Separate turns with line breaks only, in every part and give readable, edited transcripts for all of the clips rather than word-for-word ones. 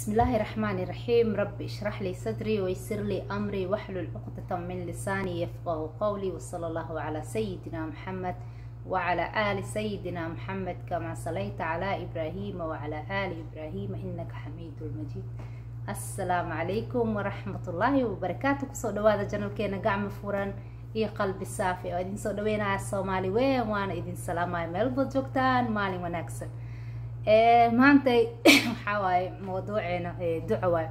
بسم الله الرحمن الرحيم. رب اشرح لي صدري ويسر لي أمري واحلل عقدة من لساني يفقه قولي، وصلى الله على سيدنا محمد وعلى آل سيدنا محمد كما صليت على إبراهيم وعلى آل إبراهيم إنك حميد مجيد. السلام عليكم ورحمة الله وبركاته. Kusoo dhawaada channelkeena Gacmo Furan iyo Qalbi Saafi oo idin soo dhaweynaya Soomaali weyn, waana idin salaamaya meel baad joogtaan. Maalin wanaagsan. Maanta waxaa waaye mawduuceena duco waaye.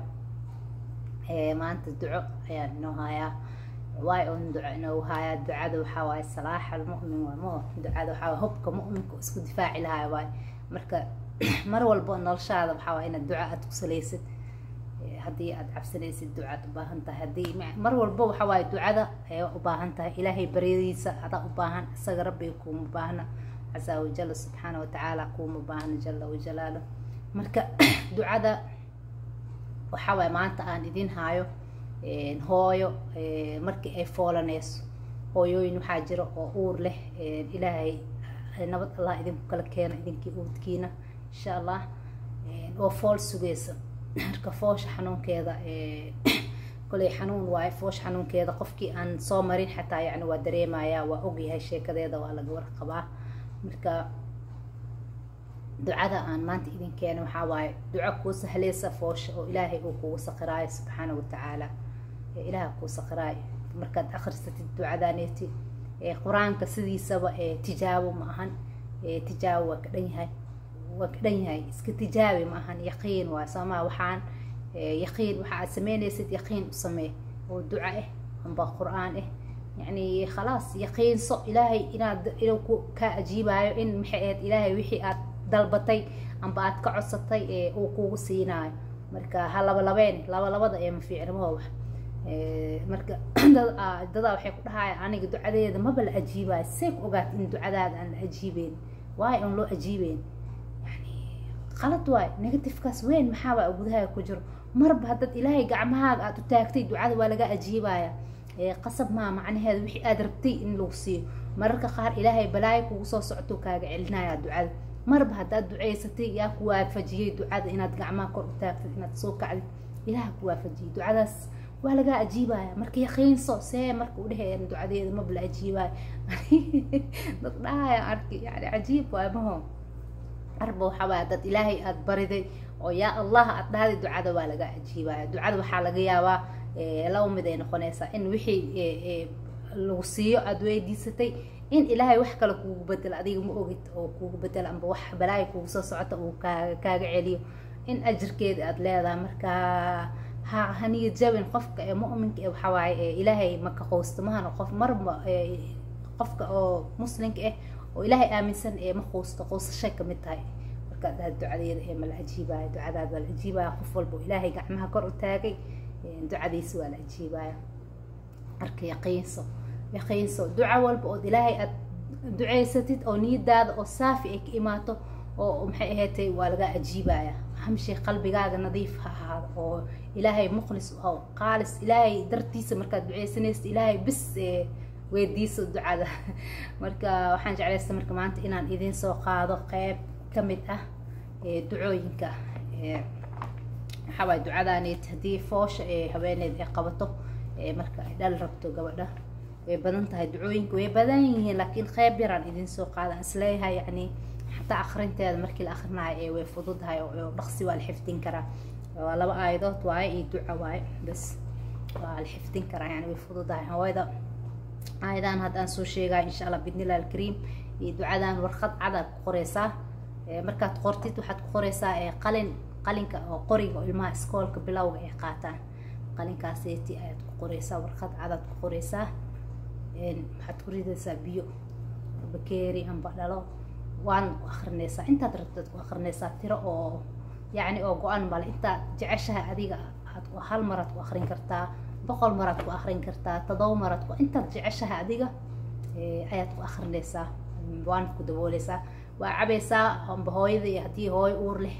Maanta duco ayaan inoo hayaa. Waay oon duco inoogu hayaa? Ducada waxaa waaye salaax almu'min waa mo ducada waxaa waaye hubka mu'minka isku difaaci lahaa waaye. Marka mar walba noloshaada waxaa waaye inaad duco aad ku salaysid. Haddii aad cabsanaysid, ducaad u baahan tahay. Haddii mar walba waxaa waaye ducada ayaa u baahan tahay. Ilaahay baryadiisa adaa u baahan, isaga Rabbiga kuuma baahna, casa wajalla, subxaana watacaala kuuma baahna, jala wajalaalu. Marka ducada waxaa waaye maanta aan idin haayo hooyo markii ay foolanayso. Hooyooyin waxaa jira oo uur leh. Ilaahay nabad Allah idinku kala keeno idinkii uurkiina, insha Allah, oo fool sugaysa. Marka foosha xanuunkeeda koley xanuun waaye. Foosha xanuunkeeda qofkii aan soo marin xataa yani waa dareemaya, waa ogyahay sheekadeeda, waa laga warqabaa. Marka ducada aan maanta idin keena waxaa waaye duco kuu sahlaysa foosha oo Ilaahay uu kugu saqiraayo, subxaana watacaala. Ilaah kuu saqiraayo markaad akhrisatid ducadaneeti. Qur-aanka sidiisaba tijaabo ma ahan. Tijaabo waa ka dhan yahay, waa ka dhan yahay. Iska tijaabi ma ahan, yaqiin waay soomaa. Waxaan yaqiin waxa aad sameynaysid, yaqiin u samee oo duca ah amba qur-aan ah. Yani khalaas, yaqiinso Ilaahay inaad inuu ku kaa ajiibaayo, in maxay ahayd Ilaahay wixii aad dalbatay amba aad ka codsatay ee uu kugu siinaayo. Marka ha laba labeen, laba labada ee ma fiicna ma wax. Marka dadaa waxay ku dhahayaan, "Aniga ducadeeda maba la ajiibaayo." See ku ogaat in ducadaada aan la ajiibeyn? Waayo aan loo ajiibeyn? Yani qalad waay, negativekaas weyn maxaa waay oo gudahaaga ku jiro? Marba haddaad Ilaahay gacmahaaga aad u taagtay, ducada waa laga ajiibaya. Qasab maa macnaheeda wixii aad rabtay in lagu siiyo. Mararka qaar Ilaahay balaayo kugu soo socoto kaaga celinaya ducada. Marba haddaad duceysatay, yaa ku waafajiyey ducada inaad gacmaha kor u taagtid, inaad soo kacdid? Ilaah ku waafajiyey, ducadaas waa lagaa ajiibaya. Marka yaqiinso. See marka udheheen ducadeeda maba la ajiibayo? Dad dhahaya arki, yani cajiib waay maho. Arba waxaa waaya dad Ilaahay aad bariday oo "yaa Allah" aad dhahday, ducada waa laga ajiibaya. Ducada waxaa laga yaabaa laba mid ay noqonaysaa: in wixii lagu siiyo aada weydiisatay, in Ilaahay wax kale kugu bedelo, adiga ma ogid, oo kugu bedelo, amba wax balaayo kugu soo socota uu kaaga celiyo, in ajirkeeda aada leedahay. Marka ha haniyad jabin. Qofka ee mu'minka ee waxaa waaye Ilaahay maka quusto mahana. Qof marba qofka oo muslimka ah oo Ilaahay aaminsan ee ma quusto, quusashay kamid tahay. Markaad dhaha "Ducadeeda ee ma la ajiibaayo?" Ducadaada waa la ajiibaya. Qof walba oo Ilaahay gacmaha kor u taagay, ducadiisa waa la ajiibaya. Marka yaqiinso, yaqiinso duca walba ood Ilaahay aad duceysatid oo niyadaada oo saafi ay ka imaato oo maxay ahaatay, waa laga ajiibaya. Aham shay qalbigaaga nadiif ha ahaado oo Ilaahay mukhlis oo qaalis, Ilaahay dartiisa markaad duceysanaysid, Ilaahay bis weydiiso ducada. Marka waxaan jeclaysta marka maanta inaan idin soo qaado qeyb ka mid ah ducooyinka. Waxaa waaye ducadaaneet haddii foosha ee haweeneyd ay qabato, marka ay dhal rabto gabadha. Way badan tahay ducooyinka, way badan yihiin, laakiin qeyb yaraan idin soo qaada isleeyahay. Yacni xataa akrinteeda markii la akrinaayo ee way fududahay oo dhaqsi waa la xifdin karaa. Waa laba aayadood waaye iyo duca waaye bas, waa la xifdin karaa, yani way fududahay. Hooyada aayadan hadda aan soo sheegaya, insha Allah bidnillahi alkariim, iyo ducadan warqad cad aad ku qoreysaa. Markaad qortid, waxaad ku qoreysaa qalin, qalinka oo qoriga oo ilmaha iskoolka bilowga ay qaataan, qalinkaaseti ayaad ku qoreysaa. Warqad cadaad ku qoreysaa. Waxaad ku ridaysaa biyo bakeeri amba dhalo, waana ku akrinaysaa. Intaad rabtaad ku akrinaysaa, tiro oo yacni oo go-an male. Intaad jeceshahay adiga aad hal maraad ku akrin kartaa, 100 maraad ku akrin kartaa, 7 maraad ku, intaad jeceshahay adiga ayaad ku akrinaysaa, waana ku dabooleysaa, waa cabaysaa. Amba hooyada, haddii hooyo uur leh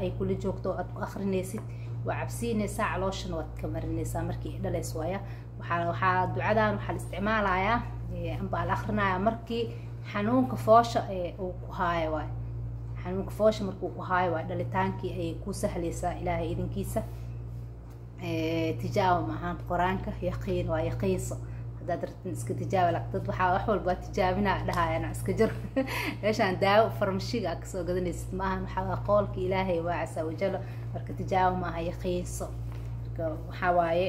ay kula joogto aad ku akrinaysid, waa cabsiinaysaa, calooshana waad ka marinaysaa markii ay dhalayso waaya. Waxaa ducadan waxaa la isticmaalayaa amba la akrinayaa markii xanuunka foosha uu ku haayo waay. Xanuunka foosha markuu ku haayo waa dhalitaankii ayay ku sahlaysaa Ilaahay idinkiisa. Tijaabo ma ahaan qur-aanka, yaqiin waa, yaqiinso. Haddaad rabtin iska tijaaba, laakiin dad waxaa wax walba waa tijaabinaa dhahayana, iska jir. Meeshaan daawo farmashiga aad kasoo gadanaysid ma ahan, waxaa waa qoolka Ilaahay waa casa wajalo. Marka tijaabo ma aha, yaqiinso. Marka waxaa waaye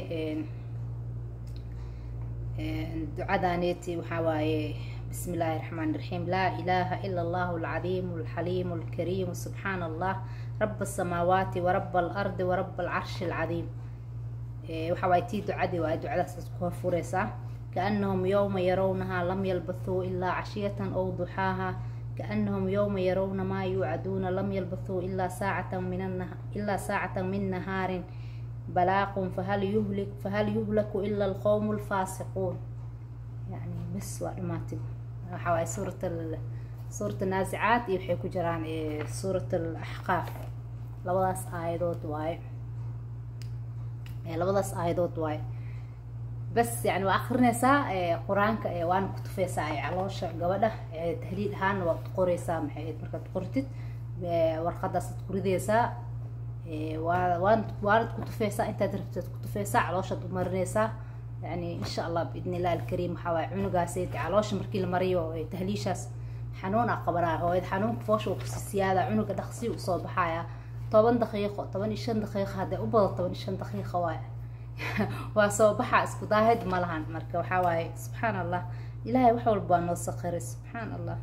ducadaneeti waxaa waaye: bismi illaahi raxmaan raxiim, laa ilaaha ila allahu alcadiimu alxaliimu alkariimu, subxaana allah, raba asamaawaati waraba alardi waraba alcarshi alcadiim. Waxa waaye tii ducadii waa ducadaas ku horfureysaa. Kaanahum yowma yarawnahaa lam yalbathuu ilaa cashiyatan aw duxaaha, kaanahum yowma yarawna maa yuucaduuna lam yalbathuu ilaa saacatan min nahaarin balaaqun, fahal yuhlaku ila alqowmu alfaasiquun. Yani bes waa dhamaatay. Waxa waaye suurat naasicaat iyo waxay ku jiraan suurat alaxqaaf, labadaas aayadood waaye, labadaas aayadood waaye bas. Yani waa akrinaysaa qur-aanka, waana ku tufeysaa caloosha gabadha. Tahliil ahaanna waad qoreysaa. Maxay ahayd, markaad qortid warqadaasaad ku rideysaa, waanad ku tufeysaa, intaad rabtid ku tufeysaa, calooshaad u marineysaa. Yani insha Allah biidni illah alkariim, waxaa waaye cunugaas caloosha markii la mariyo tahliishaas xanuun aa qabanaya hooyada, xanuunka foosha uu kusii siyaada, cunuga dhaqsi usoo baxaya. 10 daqiiqo, 15 daqiiqo, hadday u badato 15 daqiiqo waay, waa soo baxa, isku daahid ma lahan. Marka waxaa waaye subxaan allah, Ilaahay wax walba waa noo saqiray, subxaan allah.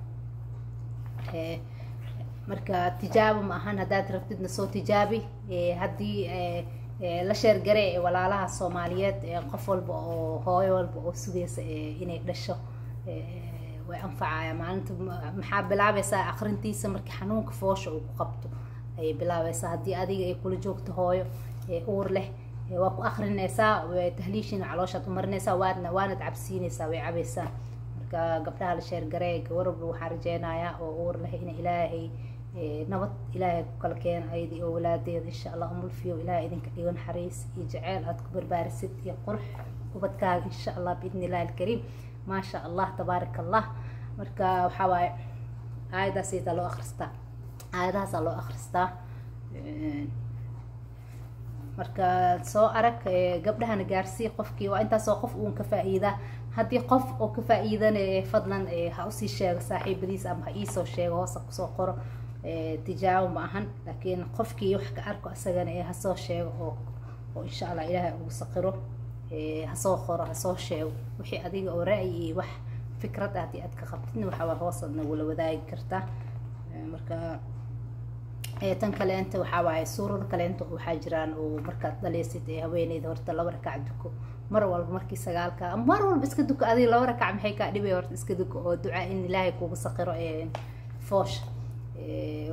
Marka tijaabo ma ahan, haddaad rabtidna soo tijaabi. Haddii la share gare walaalaha Soomaaliyeed, qof walba oo hooyo walba oo sugaysa inay dhasho way anfacaya. Maalinta maxaa bilaabaysaa akrintiisa? Marka xanuunka foosha uu ku qabto ayay bilaabaysaa. Haddii adiga ay kula joogto hooyo uur leh, waa ku akrinaysaa tahliishina, calooshaad u marinaysaa, waadna waanad cabsiinaysaa, way cabaysaa. Marka gabdhaha la share garee, gabar walba waxaan rajeynayaa oo uur leh in Ilaahay nabad Ilaahay ku kala keeno ayadii oo walaadeeda insha Allah. Umulfiyo Ilaahay idinka dhigo, naxariis iyo jaceyl aad ku barbaarisid iyo qurux ubadkaaga insha Allah biidni illahi alkariim. Maasha allah, tabaaraka allah. Marka waxaa waaye aayadaas iyadaa loo akristaa, aayadahaasaa loo akristaa. Marka soo arag, gabdhahana gaarsii. Qofkii waa intaasoo qof uun ka faa'iida, haddii qof oo ka faa'iidana, fadlan ha usii sheego saaxiibadiisa ama ha iisoo sheego, hoosa kusoo qoro. Tijaabo ma ahan, laakiin qofkii wax ka arko isagana hasoo sheego oo insha Allah Ilaahay ugu saqiro. Hasoo qoro, hasoo sheego wixii adiga oo ra'yi iyo wax fikrad ah haddii aad ka qabtidna, waxa waa hoos aad nagula wadaagi kartaa. Marka tan kaleenta waxaa waaye suurada kaleenta waxaa jiraan oo markaad dhaleysid ee haweeneyda horta 2 rakac duko mar walba markii sagaalka, mar walba iska duko adiga 2 rakac, maxay kaa dhibay? Horta iska duko oo duca in Ilaahay kugu saqiro foosha.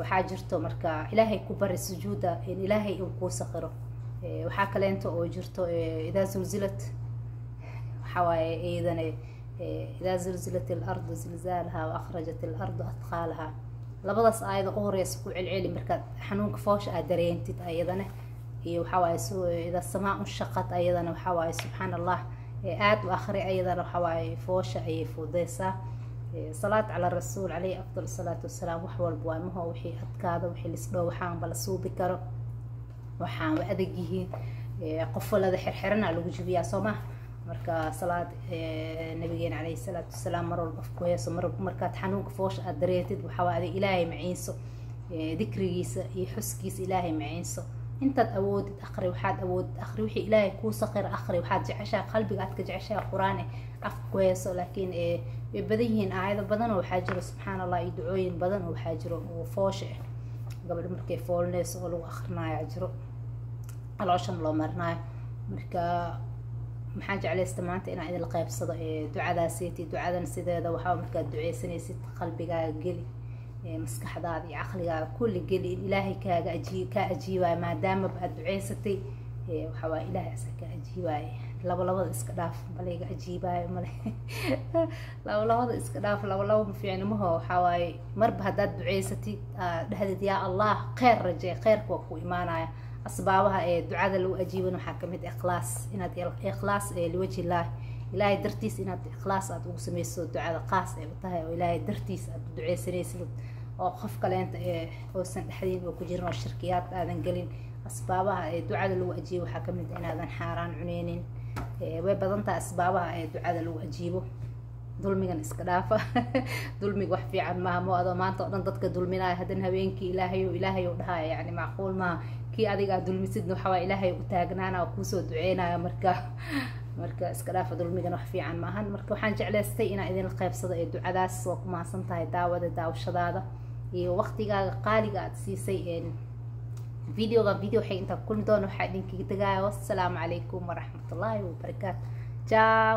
Waxaa jirto marka Ilaahay ku bari sujuuda in Ilaahay uu kuu saqiro. Waxaa kaleento oo jirto idaa zulzilat, waxaa waaye iyadana idaa zulzilat alardu zilzaalaha wa akhrajat alardu athqaalaha. Labadaas aayada u horeysa ku celceli markaad xanuunka foosha aad dareentid ayadana. Iyo waxaa waaye ida samaa unshaqad, ayadana waxaa waaye subxaan allah aad u akhri, ayadana waxaa waaye foosha ayay fudeysaa. Salaad cala rasuul caleyhi afdal salaatu wasalaam, wax walba waa maho wixii adkaada, wixii lisdhoo waxaanba la suubi karo, waxaan wa adag yihiin, qofalada xirxirana lagu jibiyaa, soo maha? Marka salaad nabigeena caleyhi salaatu wasalaam mar walba ku heeso. Mar markaad xanuunka foosha aad dareentid, waxaa waa adig Ilaahay maciinso, dikrigiisa iyo xuskiisa Ilaahay maciinso. Intaad awoodid aqri, waxaad awoodid aqri, wixii Ilaahay kuu saqir aqri, waxaad jeceshahay, qalbiga aad ka jeceshahay qur-aan afka ku heeso. Laakiin way badan yihiin aayado badan oo waxaa jiro subxaan allah iyo ducooyin badan oo waxaa jiro oo foosha ah, gabadha markay foolinayso oo lagu akrinaayo jiro, calooshan loo marinaayo. Marka maxaan jeclaysta maanta inaan idinla qaybsado ducadaaseti. Ducadan sideeda waxaa markaad duceysanaysid qalbigaaga geli, maskaxdaada iyo caqligaaga kulli geli in Ilaahay kaaga ajiib kaa ajiibaayo. Maadaamaba aad duceysatay, waxaa waaye Ilaahay asaa kaa ajiibaayo. Laba labada iska dhaaf, malayga ajiibaayo male, laba labada iska dhaaf, laba laba ma fiicno maho. Waxaa waaye marba haddaad duceysatid aad dhahdid yaa Allah kheyr rajee, kheyrka waa ku imaanaya. Asbaabaha ee ducada lagu ajiiban waxaa kamid ikhlaas, inaad ikhlaas liwajhi illah, Ilaahay dartiis inaad ikhlaas aad ugu sameyso ducada, qaas ay u tahay oo Ilaahay dartiis aad u duceysanaysid. oo qof kaleenta oosan dhexdiin oo ku jirin oo shirkiyaad aadan gelin. Asbaabaha ee ducada lagu ajiibo waxaa kamid ah inaadan xaaraan cuneynin. Way badan tahay asbaabaha ee ducada lagu ajiibo. Dulmigan iska dhaafa, dulmiga wax fiican maaha. Mo adoo maanta oo dhan dadka dulminaya, haddana habeenkii ilaahayo ilaahayo dhahaya, yani macquul maaha. Kii adiga aad dulmisidna waxaa waay ilaahay u taagnaana oo kuusoo duceynaya. Marka iska dhaafa dulmigan, wax fiican maahan. Marka waxaan jeclaystay inaan idin qaybsado ee ducadaas. Waa ku mahadsan tahay daawada, daawashadaada iyo waqtigaaga qaaliga aad siisay videoga. Video waxay intaa ku kulmi doona, waxaa idinkaga tegaya wassalaamu calaykum waraxmatullaahi wabarakaatu. Ciao.